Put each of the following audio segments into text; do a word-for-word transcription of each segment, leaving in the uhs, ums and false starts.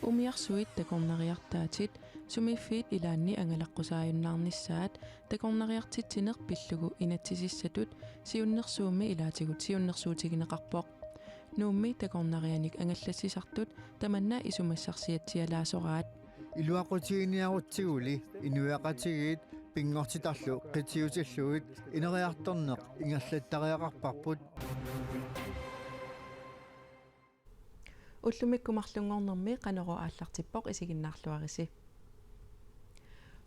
Umiarsuit takornariartaatit, sumiiffiit ilaanni angalaqqusaajunnaarnissaat, takornariartitsineq pillugu inatsisissatut siunnersuummi ilaatigut siunnersuutigineqarpoq. Nuummi takornarianik angallassisartut tamanna isumassarsiatsialaasoraat. Iluaqutiginiarutsiguli inuiaqatigiit pinngortitarlu qitiutillugit ineriartorneq ingerlattariaqarparput. Ullumikkut marlunngornermi Qanorooq aallartippoq, isiginnaarluarisi.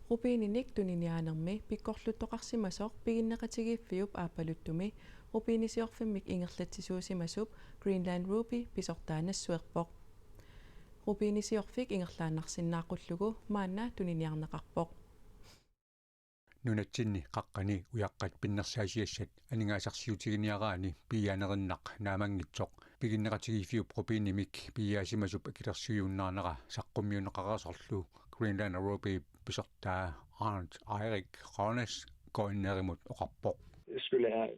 Rubininik tuniniaanermi pikkorluttoqarsimasoq piginneqatigiiffiup Aappaluttumi rubinisiorfimmik ingerlatsisuusimasup Greenland Ruby pisortaa nassuerpoq. Rubinisiorfik ingerlaannarsinnaaqullugu maanna tuniniarneqarpoq. Nunatsinni qaqqani ujaqqat pinnersaasiassat aningaasarsiutiginiaraanni piiaanerinnaq naammanngitsoq piginneqatigiiffiup rubinimik piiaasimasup akilersuiunnaarnera saqqummiunneqareersorlu Greenland Ruby pisortaa Arnt Eirik Rønnes K N R-imut oqarpoq. Skulle jeg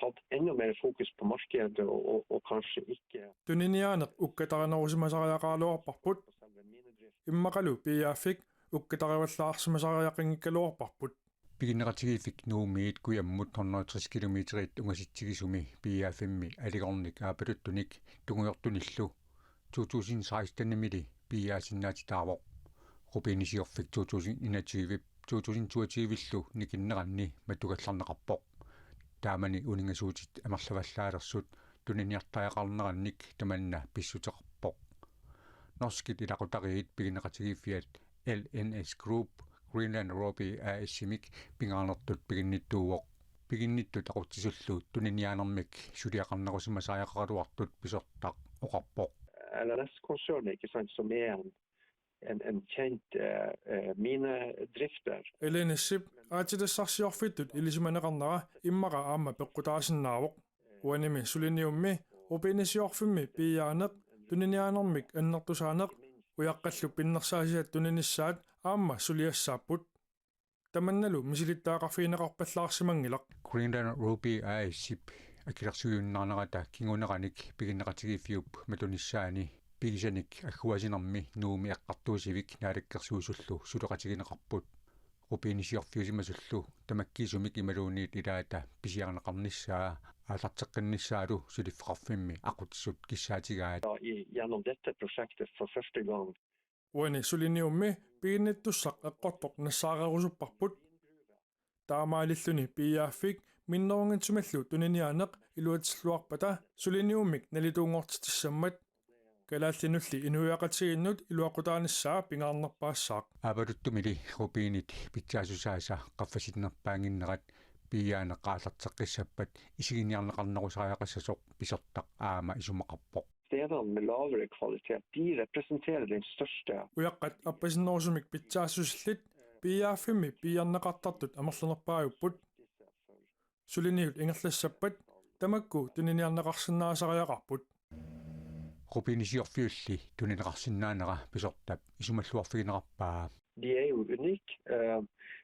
hatt enda mer fokus på markedet og, og, og kanskje ikke Tuniniaaneq ukkatarinerusimasariaqaraluarparput. Immaqalu piiaaffik ukkatarivallaarsimasariaqanngikkaluarparput. Piginneqatigiiffik Nuummiit kujammut hundrede og tres kilometerit ungasitsigisumi piiaaffimmi Aligornik Aappaluttunik tungujortunillu to tusind seksten-imili piiaasinnaatitaavoq. Rubinisiorfik to tusind enogtyve, to tusind toogtyve-llu nikinneranni matugallarneqarpoq. Taamani uningasuutit amerlavallaalersut tuniniartariaqarnerannik tamanna pissuteqarpoq. Norskit ilaqutariit piginneqatigiiffiat L N S Group Greenland Ruby A S-imik pingaarnertut piginnittuuvoq. Piginnittut aqutsisullu tuniniaanermik suliaqarnerusimasariaqaraluartut pisortaq oqarpoq. L N S-konsernet, ikke sant, som er en, en, en kjent eh, eh, minedrifter. L N S-ip aatsitassarsiorfittut ilisimaneqarnera immaqa aamma peqqutaasinnaavoq. Uanimi suliniummi rubinisiorfimmi piiaaneq, tuniniaanermik annertusaaneq, ujaqqallu pinnersaasisat tuninissaat aamma suliassaapput. Tamannalu misilittagaqarfigineqarpallaarsimanngilaq. Greenland Ruby A S-ip akilersuiunnaarnerata kinguneranik piginneqatigiiffiup matunissaani pigisanik agguaasinermi Nuummi eqqartuussivik Naalakkersuisullu suleqatigineqarput. Rubinisiorfiusimasullu tamakkiisumik imaluunniit ilaata pisiarineqarnissaa aallarteqqinnissaanut suliffeqarfimmi aqutsisut kissaatigaat. Ja, i, gjennom dette prosjektet for første gang. Uani suliniummi piginnittussaq eqqortoq nassaareerusupparput. Taamaalilluni piiaaffik minnerunngitsumillu tuniniaaneq iluatsilluarpata suliniummik nalituunngortitissammat. Kalaallinulli inuiaqatigiinnut iluaqutaanissaa pingaarnerpaassaaq. Aappaluttumili rubinit pitsaassusaasa qaffasinnerpaannginnerat piiaaneq aallarteqqissappat isiginiarneqarnerusariaqassasoq pisortaq aamma isumaqarpoq. Stedene med lavere kvalitet, de representerer den største. Ujaqqat appasinnerusumik pitsaassusillit piiaaffimmi piiarneqartartut amerlanerpaajupput. Suliniut ingerlassappat tamakku tuniniarneqarsinnaasariaqarput. Rubinisiorfiulli tunineqarsinnaanera pisortap isumalluarfigineqarpaa. De er jo unik. Eh,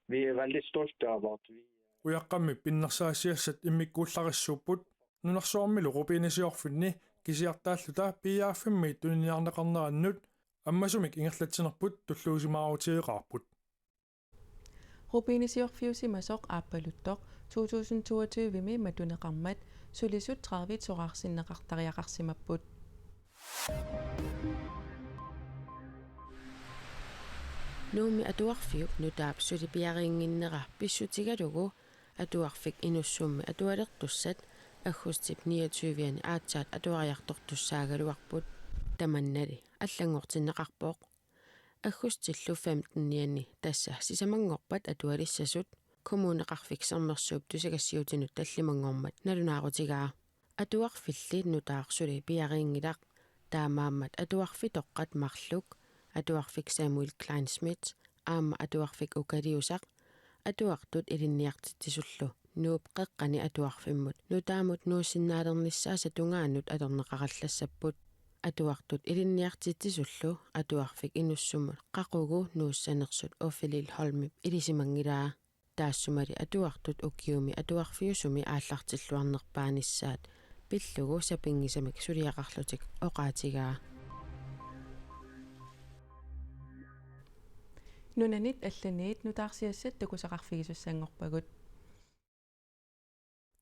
vi er veldig stolte av at vi Ujaqqammi pinnersaasiassat immikkuullarissuupput. Nunarsuarmilu rubinisiorfinni kisiartaalluta piiaaffimmi tuniniarneqarnerannut ammasumik ingerlatsinerput tulluusimaarutigeqaarput. Rubinisiorfiusimasoq Aappaluttoq to tusind toogtyve-mi matuneqarmat sulisut tredive soraarsinneqartariaqarsimapput. Nuummi atuarfiup nutaap suli piariinnginnera pissutigalugu Atuarfik Inussummi atualertussat aggustip niogtyve-ani aatsaat atuariartortussaagaluarput. Tamannali allanngortinneqarpoq. Aggustillu femten-iani, tassa sisamanngorpat atualissasut, Kommuneqarfik Sermersuup tusagassiuutinut tallimanngormat nalunaarutigaa. Atuarfilli nutaaq suli piariinngilaq, taamaammat atuarfitoqqat marluk, Atuarfik Samuel Kleinschmidt aamma Atuarfik Ukaliusaq, atuartut ilinniartitsisullu Nuup Qeqqani Atuarfimmut nutaamut nuussinnaalernissaasa tungaanut atorneqarallassapput. Atuartut ilinniartitsisullu Atuarfik Inussummut qaqugu nuussanersut Ofelil Holmip ilisimanngilaa. Taassumali atuartut ukiumi atuarfiusumi aallartilluarnerpaanissaat pillugu sapinngisamik suliaqarlutik oqaatigaa. Nunanit allaniit nutaarsiassat takusaqarfigisussanngorpagut.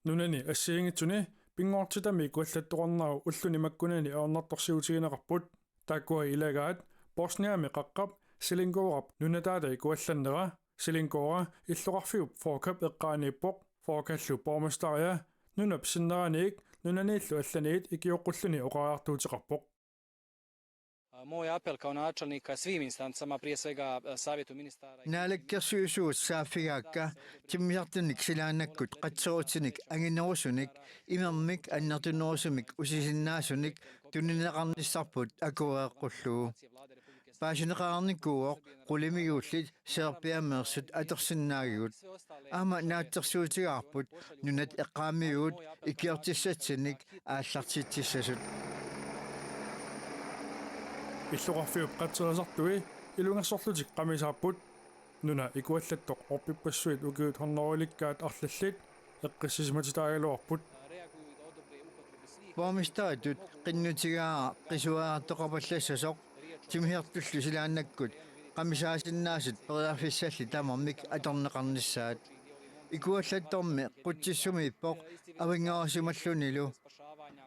Nunani assigiinngitsuni pinngortitami ikuallattoqarnerup ulluni makkunani ajornartorsiutigineqarput. Taakkua ilagaat Bosniami qaqqap Selinkorap nunataata ikuallannera. Selinkora illoqarfiup Forkap eqqaaniippoq. Forkallu borgmesteria nunap sinneraniit nunaniillu allaniit ikioqqulluni oqariartuuteqarpoq. Moj apel kao načelnika svim instancama, prije svega Savjetu ministara. Naalakkersuisut saaffigaakka timmisartunik silaannakkut qatserutinik anginerusunik imermik annertunerusumik usisinnaasunik tunineqarnissarput akuereqqullugu. Paasineqarnikuuvoq qulimiguullit seerpiameersut atorsinnaagigut. Aamma naatsorsuutigaarput nunat eqqaamigut ikiortissatsinnik aallartitsissasut. Illoqarfiup qatserisartui ilungersorlutik qamisaapput. Nuna ikuallattoq orpippassuit ukiut hunnorujulikkaat arlallit eqqissisimatitaagaluarput. Borgmesteritut qinnutigaara qisuariartoqapallassasoq timmisartullu silaannakkut qamisaasinnaasut periarfissallit tamarmik atorneqarnissaat. Ikuallattormi qutsissumiippoq avinngarusimallunilu.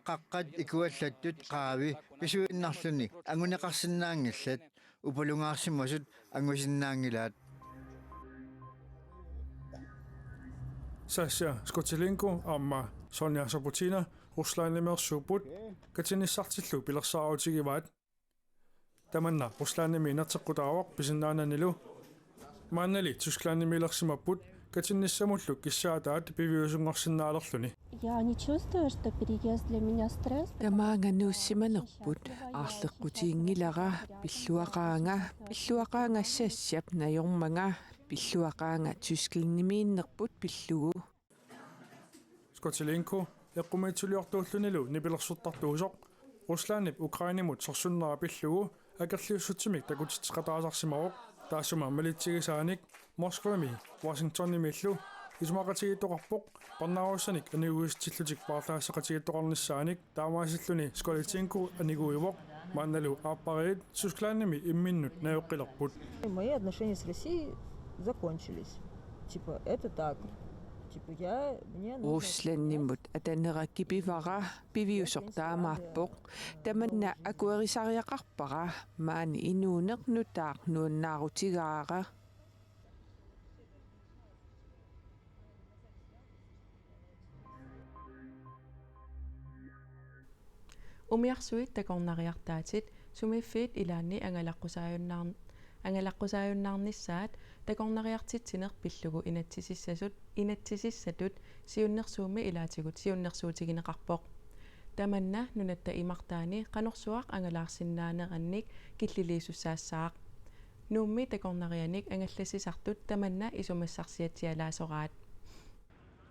Qaqqat ikuallattut qaavi pisuinnarluni anguneqarsinnaanngillat, upalungaarsimasut angusinnaanngilaat. Sasha Skotelenko aamma Sonja Saputina Ruslandimeersuupput katinnissartillu pilersaarutigivaat. Tamanna Ruslandimi inerteqqutaavoq pisinnaananilu. Maannali Tysklandimiilersimapput katinnissamullu kissaataat piviusunngorsinnaalerluni. Я не чувствую, что переезд для меня стресс. Tamaanga nuussimanerput aarleqqutiginngilara, pilluaqaanga, pilluaqaanga Sashap najormanga, pilluaqaanga Tysklandimiinnerput pillugu. Skotelenko eqqumiitsuliortuullunilu nipilersortartuusoq Ruslandip Ukrainemut sorsunnera pillugu akerliussutsimik takutitseqataasarsimavoq. Taassuma malitsigisaanik Moskvami Washingtonimiillu isumaqatigiittoqarpoq parnaarussanik aniguisitsillutik paarlaassaqatigiittoqarnissaanik. Taamaasilluni Skotelenko aniguivoq. Maannalu aappariit Tysklandimi imminnut najoqqilerput. Мои отношения с Россией закончились. Типа, это так. Типа, я, мне нужно... Ruslandimut atanera kipivara, piviusoq taamaappoq. Tamanna akuerisariaqarpara, maani inuuneq nutaaq nuannaarutigaara. Umiarsuit takornariartaatit sumiiffiit ilaanni angalaqqusaajunnaan- angalaqqusaajunnarnissaat takornariartitsineq pillugu inatsisissasut inatsisissatut siunnersuummi ilaatigut siunnersuutigineqarpoq. Tamanna nunatta imartaani qanorsuaq angalaarsinnaanerannik killiliisussaassaaq. Nuummi takornarianik angallassisartut tamanna isumassarsiatsialaasoraat.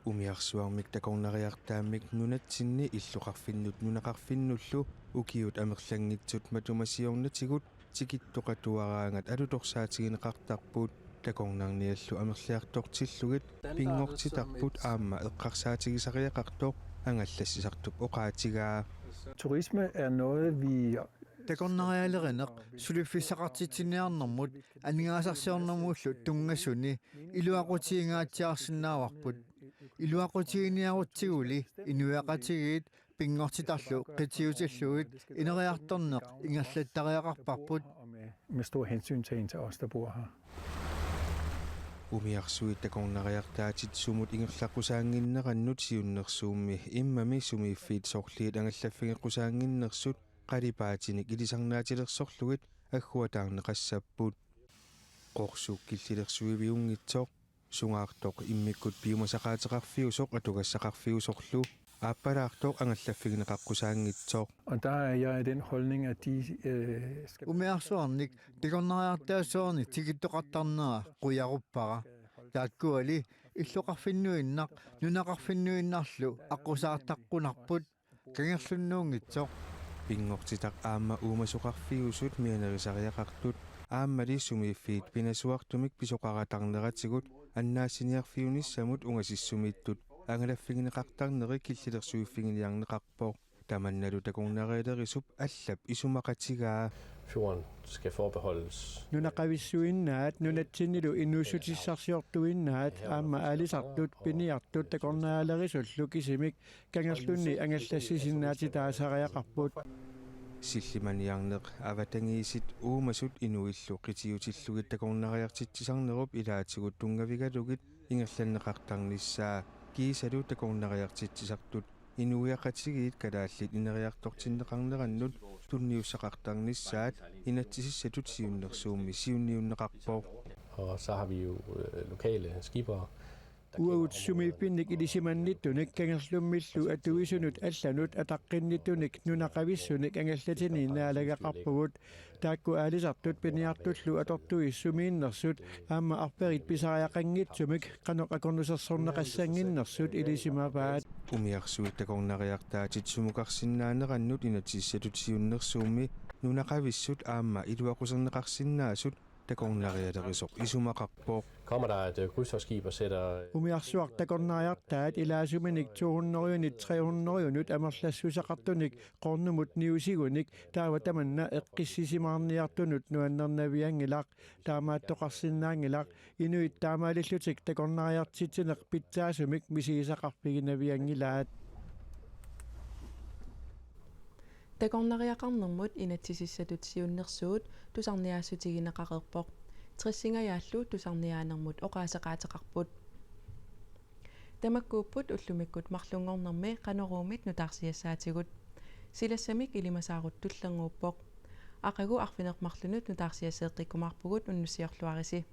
Umiarsuarmik takornariartaammik nunatsinni illoqarfinnut nunaqarfinnullu ukiut amerlanngitsut matuma siornatigut tikittoqatuaraangat alutorsaatigineqartarput. Takornarniallu amerliartortillugit pinngortitarput aamma eqqarsaatigisariaqartoq angallassisartup oqaatigaa. Turisme er noget, vi... Takornarialerineq suliffissaqartitsiniarnermut aningaasarsiornermullu tunngasuni iluaqutigingaatsiarsinnaavarput. Iluaqutiginiarutsiguli inuiaqatigiit pinngortitarlu qitiutillugit ineriartorneq ingerlattariaqarparput. Med stor hensyntagen til os, der bor her. Umiarsuit takornariartaatit sumut ingerlaqqusaannginnerannut siunnersuummi immami sumiiffiit sorliit angallaffigeqqusaannginnersut qalipaatinik ilisarnaatilersorlugit agguataarneqassapput. Qorsuk killilersuiviunngitsoq, sungaartoq immikkut piumasaqaateqarfiusoq atugassaqarfiusorlu aappalaartoq angallaffigineqaqqusaanngitsoq. Og der er jeg af den holdning, at de øh, skal... Umiarsuarnik takornariartaassuarnik tikittoqartarnera qujaruppara. Taakkuali illoqarfinnuinnaq nunaqarfinnuinnarlu aqqusaartaqqunarput. Kangerlunnuunngitsoq. Pinngortitaq aamma uumasoqarfiusut mianerisariaqartut aammali sumiiffiit pinasuartumik pisoqaratarneratigut annaassiniarfiunissamut ungasissumiittut angalaffigineqartarneri killilersuiffiginiarneqarpoq. Tamannalu takornarialerisup allap isumaqatigaa. Fjorden skal forbeholdes. Nunaqavissuinnaat nunatsinnilu inuussutissarsiortuinnaat aamma aalisartut piniartut takornarialerisullu kisimik kangerlunni angallassisinnaatitaasariaqarput. Sillimaniarneq avatangiisit uumasut inuillu qitiutillugit takornariartitsisarnerup ilaatigut tunngavigalugit ingerlanneqartarnissaa kiisalu takornariartitsisartut inuiaqatigiit kalaallit ineriartortinneqarnerannut tunniussaqartarnissaat inatsisissatut siunnersuummi siunniunneqarpoq. Og så har vi jo øh, lokale skippere. Uagut sumiiffimminnik ilisimannittunik kangerlummillu atuisunut allanut ataqqinnittunik nunaqavissunik angallatini naalagaqarpugut. Taakku aalisartut piniartullu atortuissumiinnersut aamma arferit pisariaqanngitsumik qanoq akornusersorneqassannginnersut ilisimavaat. Umiarsuit takornariartaatit sumukarsinnaanerannut inatsisissatut siunnersuummi nunaqavissut aamma iluaquserneqarsinnaasut takornarialerisoq isumaqarpoq. Kommer der et øh, krydstogtskib og sætter Umiarsuaq takornariartaat ilaasuminik to hundredenit tre hundredenut amerlassuseqartunik qornumut niusigunik taava tamanna eqqissisimaarniartunut nuannernavianngilaq, taamaattoqarsinnaanngilaq, inuit taamaalillutik takornariartitsineq pitsaasumik misigisaqarfiginavianngilaat. Takornariaqarnermut inatsisissatut siunnersuut tusarniaassutigineqareerpoq. Tressingajaallu tusarniaanermut oqaaseqaateqarput. Tamakkuupput ullumikkut marlunngornermi Qanoruumit nutaarsiassaatigut. Silassamik ilimasaarut tullinnguuppoq. Aqagu arfineq-marlunut nutaarsiasseeqqikkumaarpugut, unnussiorluarisi.